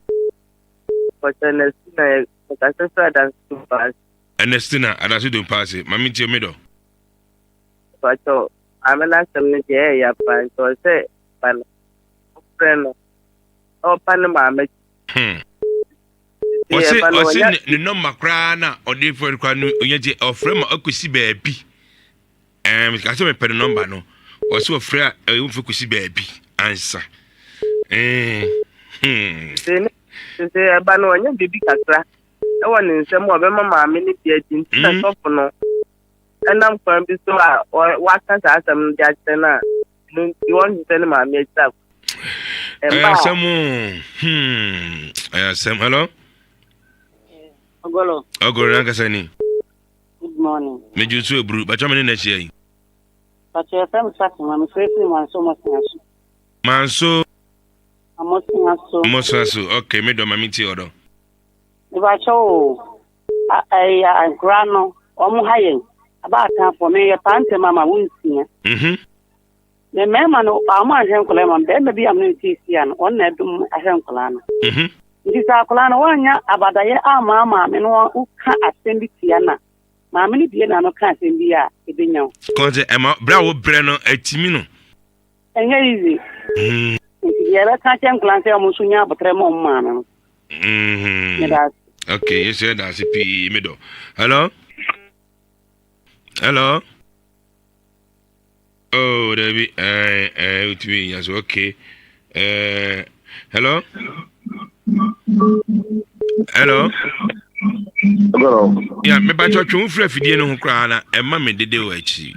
Bàtwa Ernestina yɛ kasa firi Adansi Dompaase. Ernestina Adansi Dompaase, maame tie mi dɔ. Bàtwa maame n'asɛm no deɛ ɛyɛ ya paa nti ɔsɛ ba no ɔfrɛ no na ɔpa ne maame. Hmm. Ɔse ɔse ne nɔmba koraa na ɔde fɛ koraa no ɔnya gye ɔfrɛ ma ɔkɔsi baabi ɛɛm kasɛ mepɛ ne nɔmba no ɔse ɔfrɛ a ɛwɔ fɛ kɔsi baabi ansa ɛɛ hmm. Sese ɛba no ɔnya biribi kakra ɛwɔ ne nsam a ɔbɛma maame no bi adi nti na sɔfo no ɛnam kwan bi so a waka saa asɛm no de akyerɛ no a no nti wɔnhwehwɛ ne maame akyiri akɔ. Ɛyɛ asɛm o. Hmm. Ɛyɛ asɛm. Hello? Ogolo. Ogolo nankasa ni. Good morning. Meju so eburu. Bàtwa mi ne na ahyia yi. Bàtwa yɛ fɛm Fatima. Mi fẹ́ firi Manso Mɔsena so. Manso. Mɔsena so. Mɔsena so. Okay, mi dɔ ma mi ti ɔdɔ. Mebakyɛ o, ɛyɛ nkora no, wɔn ha yɛn. Abaatanfoɔ, meyɛ paa ntɛm ama wo nsia. Mhm. Me mmarima no, wɔn anhwɛ nkwadaa ma barima bi a me ne no te sia no, wɔn na ɛdom ahwɛ nkwadaa no. Mhm. Nti sɛ akwadaa no wɔanya abadayɛ ama maame no woka asɛm bi tia no a, maame no bie n'ano ka asɛm bi a ɛbɛnya wo. Kɔn sɛ ɛma berɛ a wobrɛ no atimi no. Ɛnyɛ easy. Mm. Nti deɛ ɛbɛka kyɛ nkwadaa sɛ wɔn nso nya abotrɛ ma wɔn maame no. Mm-hmm. Meda ase. Okay, yɛsɛ yɛda ase pii medɔ. Hello? Hello? Oh, Dabi, eh, eh, utumi nya so, okay. Eh, hello? Hello? Hello. Yeah, me ba twetwe wo fira fidie no ho koraa na ɛma me dede wɔ akyi.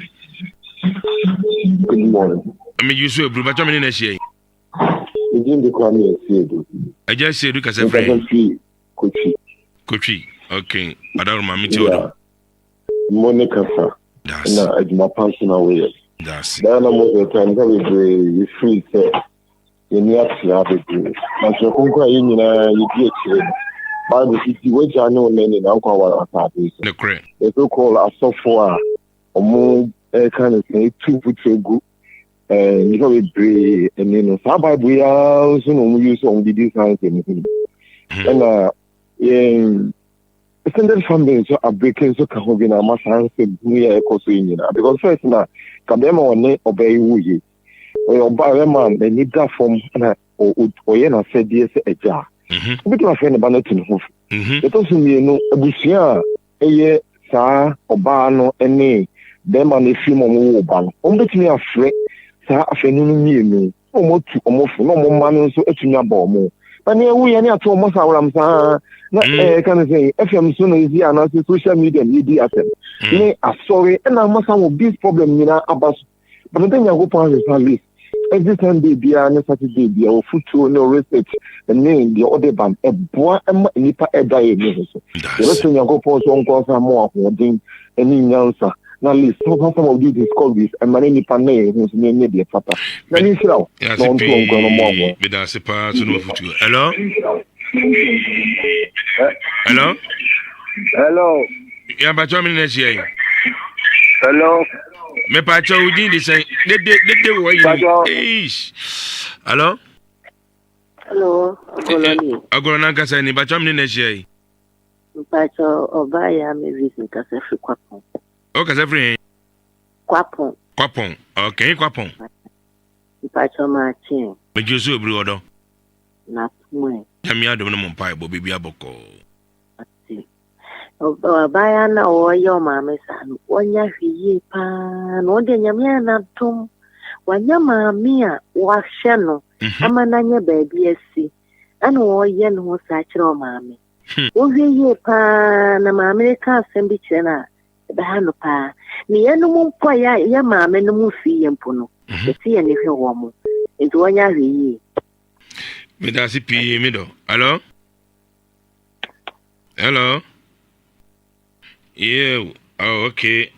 Good morning. Me yi so eburu batwa me ne na ahyia yi. Me din de Kwame Asiedu. Agya Asiedu kasa firi. Nkasa firi Kotwi. Kotwi, okay. Adaroma me ti odo. Mo ne kasa. Na adwuma pa nso na woyɛ. Daa na mo sɛ time ka bebree yɛfiri sɛ yɛni atea bebree. Na kyerɛ kronkron a yɛn nyinaa yɛdi akyire no. Bible sɛ di w'agya ne wo na ni na nkwa wɔ asase so. The so called asɔfo a wɔn ɛka no sɛ etu mfuturo gu nnipa bebree ani no. Saa Bible yi ara nso na wɔn yi sɛ wɔn de di saa nsɛm ho. Ɛna yɛn Extended family nso abreki nso ka ho bi na ama saa nsɛm hunu yi a ɛkɔ so yi nyinaa because first na ka bɛrima ɔne ɔbaa yi wo yie ɔyɛ ɔbaa bɛrima a n'ani da fam na ɔyɛ n'asɛdeɛ sɛ agya a mhm. wobɛtumi afrɛ ne ba no atu ne ho fo mhm. ɛtɔ so mmienu abusua a ɛyɛ saa ɔbaa no ne bɛrima no afiri mu a wɔwɔ ba no wɔbɛtumi afrɛ saa afanu no mmienu na wɔn atu wɔn fo na wɔn mma no nso atumi abɔ wɔn na nea ɛwu yɛ ne ato wɔn sa awuram saa na mm. ɛɛ ka ne sɛ fm so na esi anaasɛ social media na yɛdi asɛm mm. ne asɔre ɛna ama sa wɔ big problem nyinaa aba so but ɛdɛ nyankopɔn ahwɛ list every sunday biara ne saturday biara ofutuo ne research ne deɛ ɔde ba no ɛboa ma nnipa ɛda yɛ ne ho so yɛbɛsɛ nyankopɔn so ɔnkɔ nsa mo ahoɔden ne nyansa na at least some some of these discoveries ɛma ne nipa na yɛn ho so na ɛnyɛ deɛ fata na ne nhyira wo na ɔnto nkwa no mo ahoɔ. meda ase paa so na wafutuo hello hello hello yɛmpakyɛ me ne no ahyia yi hello mepakyɛ wo din de sɛn dede dede wɔ yi eish hello hello ɔgɔlɔ ni ɔgɔlɔ nankasa ni bakyɛ me ne no ahyia yi Mpakyɛ ɔbaa yi a me reason kasa firi Kwapɔn. O kasa firi he? Kwapɔn. Kwapɔn, okay, Kwapɔn. Mpakyɛ maa kyeɛ. Megye so ebiri ɔdɔ. Na atom ɛ. Nyame adom no mo mpaebɔ biribi abɔkɔɔ. Ate. Ɔbaayaa no a ɔyɛ ɔmaame saa no, ɔnyɛ ahwɛ yie paa na ɔno deɛ Nyame ayɛ no adom. Wanya maame a wahwɛ no mhm. ama no anya baabi asi ɛna ɔyɛ ne ho saa kyerɛ ɔmaame. Hmm. Wohwɛ yie paa na maame no ka asɛm bi kyerɛ no a ɛbɛha no paa. Ne yɛnom mpo a yɛ maame no mu fii yɛ mpo no, mhm. yɛte yɛn ne hwɛ wɔn mo. Nti wɔnyɛ ahwɛ yie. Meda ase pii me dɔ. Hello? Hello? Yeah. Oh, okay.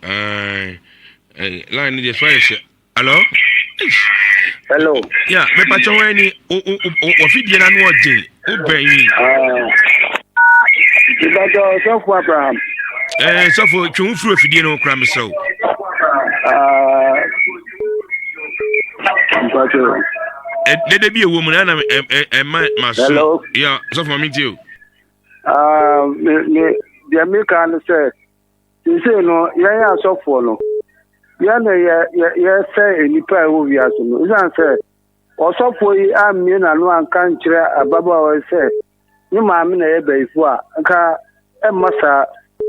Line no deɛ so ayɛ hyɛ. Hello? Hello. Yeah, me pakyɛ hɔ ani wɔfidie no ano ɔgyen wobɛn yi. Ìbàdàn sɔfo Abraham. Ɛɛ sɔfo twe ho firi afidie no kora mesrɛ wo. Dede bi ɛwɔ mu na ɛna ɛma ma so. Yeah, sɔfo ma mi tie o. Me me deɛ meka ne sɛ seesei no yɛn asɔfoɔ no yɛn na yɛ yɛ yɛsɛ nnipa a ɛwɔ wiase no ɛsiane sɛ ɔsɔfoɔ yi ammie n'ano anka nkyerɛ ababaawa yi sɛ ne maame na ɛyɛ bayifoɔ a nka ɛmma saa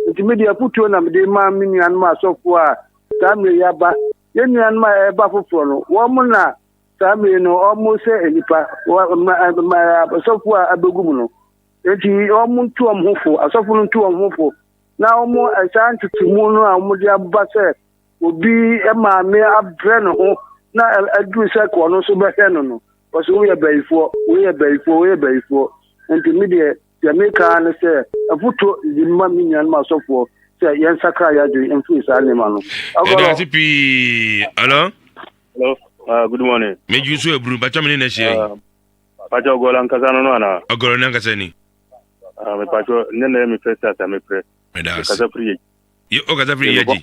nti me deɛ afotuo na mede ma me nuanom asɔfoɔ a saa mmerɛ yi aba yɛn nuanom a ɛreba foforɔ no wɔn na saa mmere no wɔn sɛ nnipa asɔfo a abegu mu no nti wɔn ntu wɔn ho fo asɔfo no ntu wɔn ho fo na wɔn saa ntetemu no a wɔde aba sɛ obi maame abrɛ ne ho na aduru sɛ kɔɔ no nso bɛhwɛ no no wɔsɛ woyɛ bayifoɔ woyɛ bayifoɔ woyɛ bayifoɔ nti me deɛ Deɛ meka ara ne sɛ, afotuo de ma me nuanom asɔfoɔ sɛ yɛnsakra yɛn adwene mfiri saa nneɛma no. Ɛda ase pii. Hello. Hello. Good morning. Meju so aburu bacha me ne na hyia yi. Pacha Ogola nkasa no no ana? Ogola na nkasa ni. Me pacha ne na me first asa me pre. Meda ase. Kasa free. Ye o kasa free ye ji.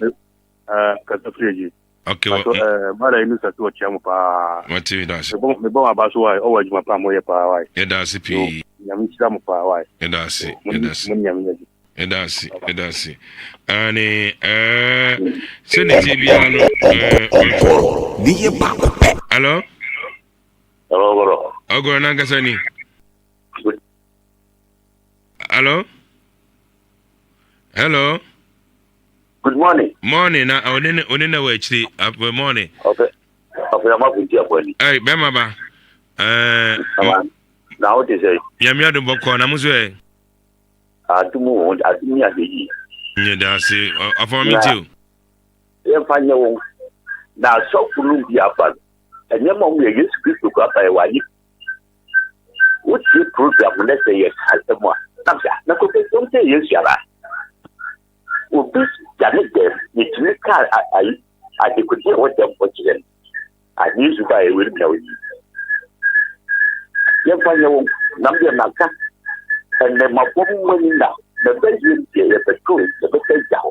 Kasa free ji. Okay. Pacho eh mara inu sase wɔ kyia mo paa. Mate da ase. Mebɔ mebɔ aba so wae ɔwɔ adwuma paa mo yɛ paa wae. Yɛda ase pii. Nyame nhyira mo paa wae. Yɛda ase. Yɛda ase. Mo nyame nyɛ Yɛda ase. Yɛda ase. Ane eh sɛ ne tie biara no eh Ɔgɔrɔ ne yɛ baako pɛ. Hello. Ɔgɔrɔ. Ɔgɔrɔ nankasa ni. Hello. Hello. Good morning. Morning na one ne one na wɔ akyiri uh, morning. Ɔfɛ ɔfɛ ɔma kun ti afɔ ani. Ɛyi bɛrima ba. Ɛɛ. Na o te sɛ. Nyame adum bɔkɔ na mo so ɛ. Adum o adum ni ahwɛ yi. Nyɛ da ase afɔma mi ti o. Yɛn fa nyɛ wɔn na asɔfo no bi aba no ɛnyɛ ma wɔn yɛ Yesu Kristo kura ba yɛ wɔ anyi. Wotie program no sɛ yɛ ka asɛm a na sɛ na kɔkɔ sɛ Yesu ara. Obi gya ne dɛm, yɛtumi ka ayi adekodeɛ a ɛwɔ dɛm hɔ kyerɛ no. Ade Yesu ba yɛ wei na oyi. Yɛmfa nyɛ wɔn nam deɛ maka ɛnɛ mabɔ mu ani na mɛbɛ yie deɛ yɛbɛto yɛbɛsɛ gya hɔ.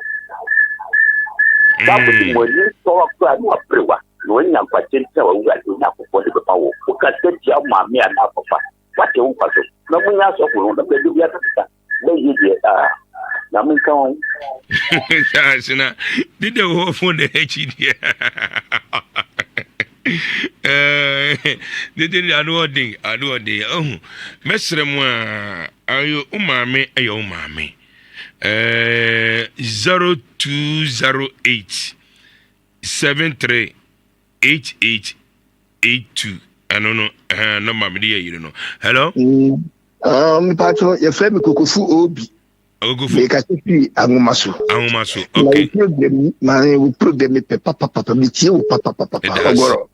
Bible sɛ mo ani sɔ akora ne waberewa na wanya nkwagye nti a wawurade Onyankopɔn de bɛma wo. Woka sɛ tia maame anaa papa wate wo nkwa so na munya asɔfo no na bɛde bi akasa bɛyɛ deɛ a na menka ho. Saa na dede wɔ fon na akyi deɛ dede deɛ ano ɔden ano ɔden ɔho mɛsrɛ mu a ayo wo maame ɛyɛ wo maame 0208 73 88 82 ɛno no ɛhɛn nɔmba mede yɛ yere no hello. Ah, mepatro yɛfrɛ me kokofu obi. Kokofu. Mekasa firi anwoma so. Anwoma so ok. Na wo program ma wo program mepɛ papapapa metie wo papapapa ɔgɔrɔ.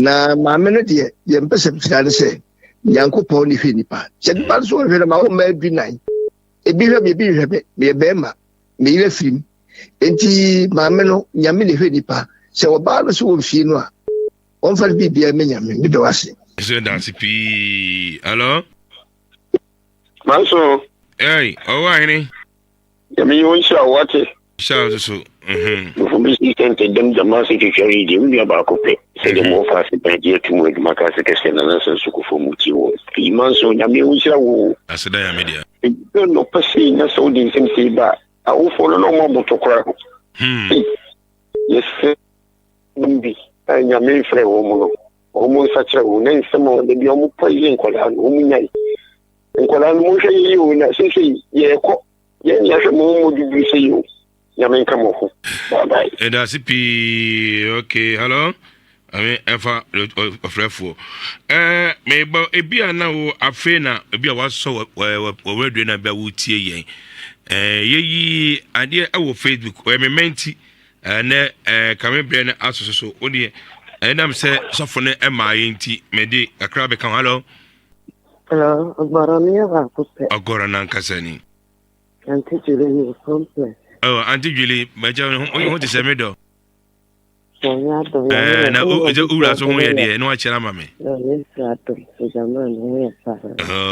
Na maame no deɛ deɛ mpɛ sɛ mesra ne sɛ Nyankopɔn ne hwɛ nipa. Sɛ nipa nso nhwɛ no ma wo mma adu nan. Ebi hwɛ me ebi nhwɛ me meyɛ bɛrima meyerɛ firim. Enti maame no Nyame ne hwɛ nipa. Sɛ ɔbaa no so wɔ mfie no a Wɔmfa no biribiara mɛ Nyame, meda wo ase. Nso yɛda ase pii. Hello? Manso. Hey, ɔwɔ ahene. Nyame yi wo nhyira wo wate. Hyira wo so. Information center dɛm gyama ase twitware yi deɛ me nua baako pɛ sɛdeɛ mo wɔfa ase ban gye atum adwuma ka ase kɛseɛ nana sɛ nsukufo mu tie wɔ pii manso Nyame wo nhyira wo. Aseda Nyame dea. Ɛduru nɔpa sei na sɛ wode nsɛm sei ba a awofoɔ no na ɔmo aboto koraa. Yɛsɛ nom bi a Nyame mfrɛ wɔn no. Wɔn nsakyera o, na nsɛm a da bi wɔn poison nkwadaa no, wɔn nyae. Nkwadaa no monhwɛ yie o, na seesei yɛrekɔ, yɛn ne yɛahwɛ mo mo duduru sɛ yi o. Nyame nka mo ho. Bye bye. Ɛda ase pii. Okay, hello. Ame ɛfa ɔfrɛfoɔ. Ɛɛ meba ebi a na wo afei na ebi a wasɔ wɔ wɔ radio na ebi a wotie yɛn. Ɛɛ yɛyi adeɛ ɛwɔ Facebook. Ɔyɛ me mɛnti. Ɛnɛ ɛɛ kame brɛ no asoso so. Wo deɛ ɛnam sɛ sɔfo no ɛmaa yɛn nti mɛde kakra bɛka ho. Hello. Hello, ɔgbɔrɔ no yɛ baako pɛ. Ɔgɔrɔ nankasa ni. Auntie Julie ni complex. Oh, Auntie Julie, mɛkyɛ ho te sɛ me dɔ. Eh, na wura so ho yɛ deɛ na wakyerɛ ama me.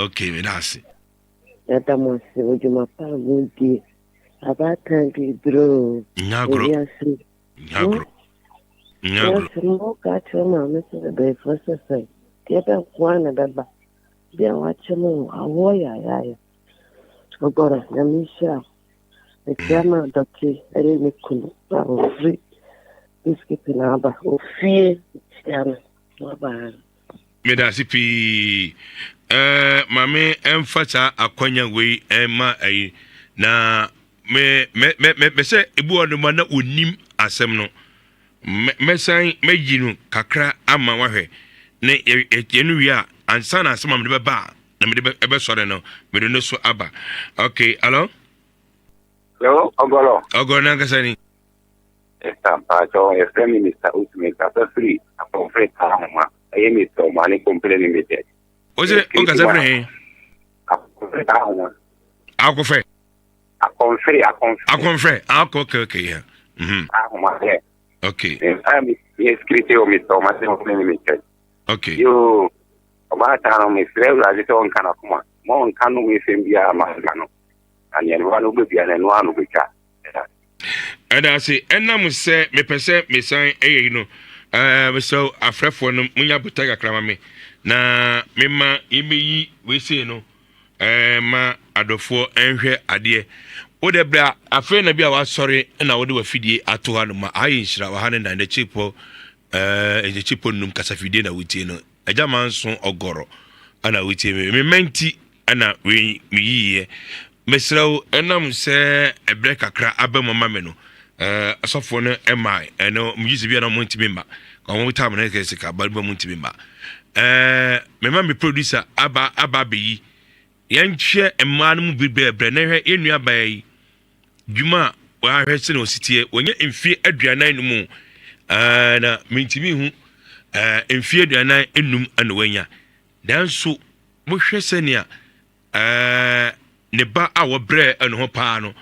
Okay, meda ase. Yɛda mo ase wɔ dwuma pa a modie. Abaatan bi brɛ o. Nyɛ agorɔ. Nyɛ agorɔ. Nyɛ agorɔ. Yɛsɛ mo ka kyerɛ maame sɛ bɛbɛɛfoɔ sɛ sɛ deɛ bɛnkoa na bɛba. Bi a wakyɛ mo awoɔ yaayaaya. Ɔgɔrɔ, Nyame nhyira wo. Mekyia ma dɔte ɛne ne kunu a ofiri peacekeeping aba. Ofie mekyia no. Bye. Meda ase pii. Ɛɛ maame ɛmfa saa akwanya wei ɛma ɛyi na me me me me sɛ ebi wɔ no ma na onim asɛm no mɛsan mɛyi no kakra ama wahwɛ ne yɛ no wie a ansa na asɛm a mede bɛba a na mede bɛsɔre no mede no so aba ok hello. Hello ɔgɔrɔ. Ɔgɔrɔ n'ankasa ni. Ɛsa mpakyɛw yɛfrɛ me Mr. Usman kasa firi Akɔmfere kaa ahoma ɛyɛ Mr. Omane Company Limited. O sɛ o kasa firi he? Akɔmfere kaa ahoma. Akɔfɛ. Akɔmfere akɔmfere. Akɔmfere akɔ okay okay yeah. Mm -hmm. Ahoma yɛ. Okay. Mfa mi yɛ security wɔ Mr. Omane Company Limited. Okay. Yoo. Ɔbaatan no, mesrɛ Awurade sɛ ɔnka n'akoma, ma ɔnka nnome nsɛm biara mma ne ba no, na nea ne ba no bɛdua no, ɛno ara na ɔbɛtwa. Ɛda ase. Ɛda ase. Ɛnam sɛ mepɛ sɛ mesan yɛ yi no, ɛɛ mesrɛ wo afrɛfoɔ no munya botae kakra ma me na mema yɛbɛyi wei sei no ɛɛ ma adɔfoɔ nhwɛ adeɛ. Wo dɛ berɛ a afei na bi a wasɔre na wode wafidie ato ha no ma aha yɛ nhyira wɔ ha ne nan n'akyi pɔ ɛɛ n'akyi pɔ num kasafidie na wotie no. Agya manso ɔgɔrɔ ɛna wotie me me mma nti ɛna wei meyiiɛ mesrɛ wo ɛnam sɛ ɛberɛ kakra aba mu ama me no ɛɛ asɔfoɔ no ɛma ɛno megye sɛ bi a na wɔn ntumi mma ka wɔn tam no kɛ sika ba mu ntumi mma ɛɛ mema me producer aba aba abɛyi yɛnhwɛ mmaa no mu bi brɛbrɛ na hwɛ yɛn nua baa yi Dwuma a wɔahwɛ sɛnea ɔsi teɛ, wɔnyɛ mfie 45 mu ɛɛ na mintumi hu ɛɛ mfie 45 na wɔanya. Nanso mohwɛ sɛnea ɛɛ ne ba a wɔbrɛ ne ho paa no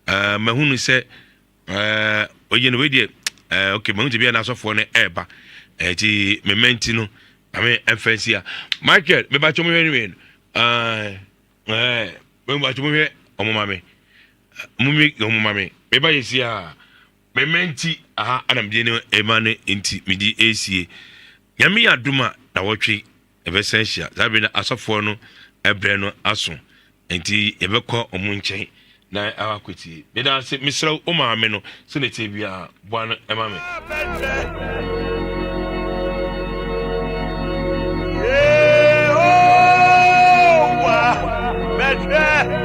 ɛɛ mahunu sɛ ɛɛ ɔyɛ no wei deɛ ɛɛ okay mahu sɛ bi a n'asɔfoɔ no ɛɛba ɛti mɛmɛ nti no ame ɛmfa nsi a Michael mebakyɛ mo hwɛ no wei no ɛɛ. Ɛɛ mo mpatsɔ mo hwɛ ɔmo ma me mo mi ɔmo ma me me ba yɛ si a me mɛ nti aha ana me de ne ɛma ne nti me de esie nyame yɛ adum a na wɔtwe ɛbɛsɛn hyia saa bere na asɔfoɔ no ɛbrɛ no aso nti yɛbɛkɔ ɔmo nkyɛn na ɛwɔ akɔtie meda ase mesrɛ wo maame no sɛ ne tie biara boa no ɛma me. Yehowa bɛhwɛ.